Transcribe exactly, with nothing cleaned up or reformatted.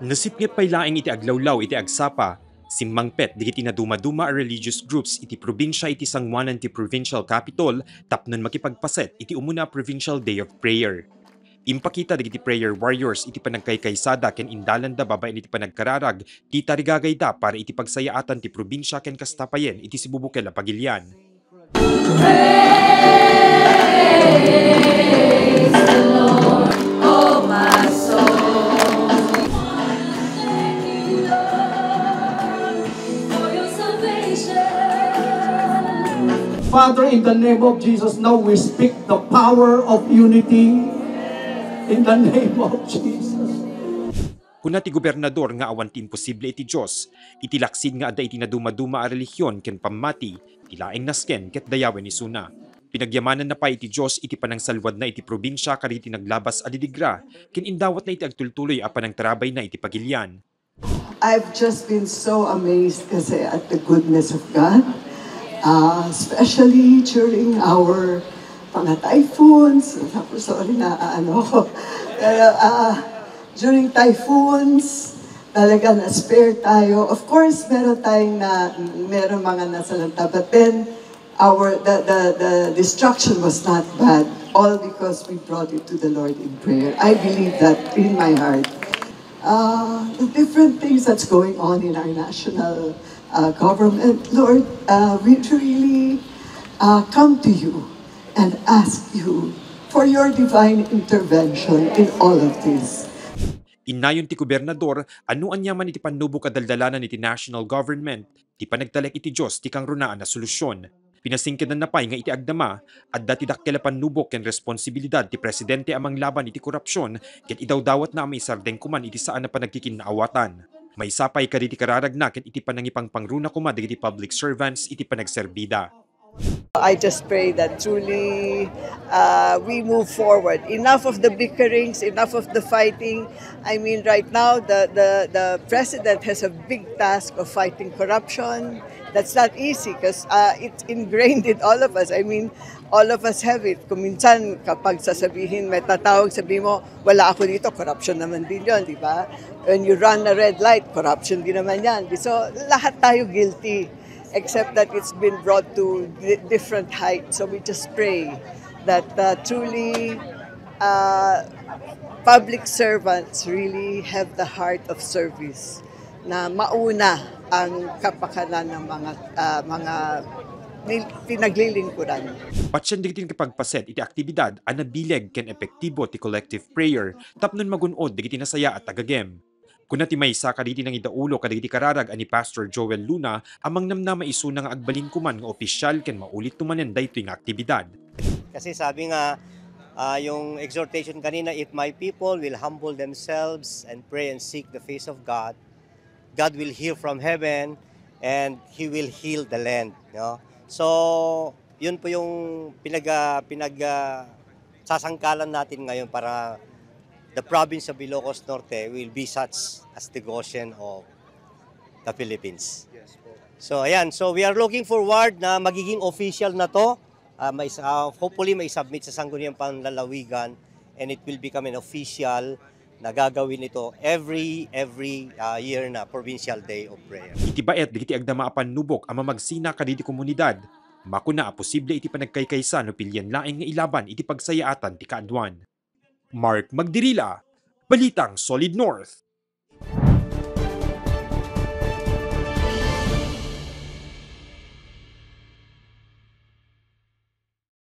Nasipnget pay laeng iti aglawlaw iti agsapa, simmangpet dagiti nadumaduma a religious groups iti probinsia iti sangoanan ti provincial capitol tapno makipagpaset iti umuna a Provincial Day of Prayer. Impakita dagiti prayer warriors iti panagkaykaysada ken indalanda babaen iti panagkararag ti tarigagayda para iti pagsayaatan ti probinsia ken kasta payen iti sibubukel a pagilian. Father, in the name of Jesus, now we speak the power of unity in the name of Jesus. Kuna ti gobernador nga awan ti imposible iti Dios, iti laksid nga adda iti nadumaduma a relihion ken pammati, ti laeng nasken ket dayawen isuna. Pinagyamananna pay iti Dios iti panangsalwadna iti probinsia kadagiti naglabas a didigra, ken indawatna iti agtultuloy a panangtarabayna iti pagilian. I've just been so amazed kasi at the goodness of God, uh, especially during our mga typhoons. Tapos, sorry na, ano ko. Pero, uh, during typhoons, talaga na-spare tayo. Of course, meron tayong na, meron mga nasalanta. But then, our the, the, the destruction was not bad, all because we brought it to the Lord in prayer. I believe that in my heart. Uh, the different things that's going on in our national uh, government, Lord, uh, we really uh, come to you and ask you for your divine intervention in all of this. Innayon ti gobernador a no ania man iti pannubok a daldalanan iti national government, ti panagtalek iti Dios ti kangrunaan a solusyon. Pinasingkedanna pay nga iti agdama, adda ti dakkel a pannubok ken responsibilidad ti presidente a manglaban iti korupsion ket idawdawatna a maisardengko man iti saan a panagkikinnaawatan. Maysa pay kadagiti kararagna ket iti panangipangruna koma dagiti public servants iti panagserbida. I just pray that truly uh, we move forward. Enough of the bickerings, enough of the fighting. I mean, right now, the, the, the president has a big task of fighting corruption. That's not easy because uh, it's ingrained in all of us. I mean, all of us have it. Kung minsan, kapag sasabihin, may tatawag, sabi mo, wala ako dito, corruption naman din yon, di ba? When you run a red light, corruption din naman yan. So, lahat tayo guilty. Except that it's been brought to di- different heights. So we just pray that uh, truly uh, public servants really have the heart of service na mauna ang kapakanan ng mga uh, mga nil- pinaglilingkuran. Patien dagiti nakipagpaset iti aktibidad a nabileg ken epektibo ti collective prayer tapno magun-od dagiti nasayaat a gagem. Kuna ti maysa kadagiti nangidaulo kadagiti kararag a ni Pastor Joel Luna a mangnamnama isuna nga agbalin koman nga opisial ken maulitto manen daytoy nga aktibidad. Kasi sabi nga, ah, yung exhortation kanina, "If my people will humble themselves and pray and seek the face of God, God will hear from heaven and He will heal the land." No? So, yun po yung pinag, ah, pinag, ah, sasangkalan natin ngayon para the province of Ilocos Norte will be such as the Goshen of the Philippines. So, ayan. So, we are looking forward na magiging official na to. Ah, mais-, ah, hopefully, maisubmit sa Sangguniang Panlalawigan and it will become an official na gagawin ito every, every ah, year na Provincial Day of Prayer. Iti baet dagiti agdama a pannubok a mamagsina kadagiti komunidad, makuna a posible iti panagkaykaysa no pilien laeng nga ilaban iti pagsayaatan ti kaaduan. Mark Magdirila, Balitang Solid North.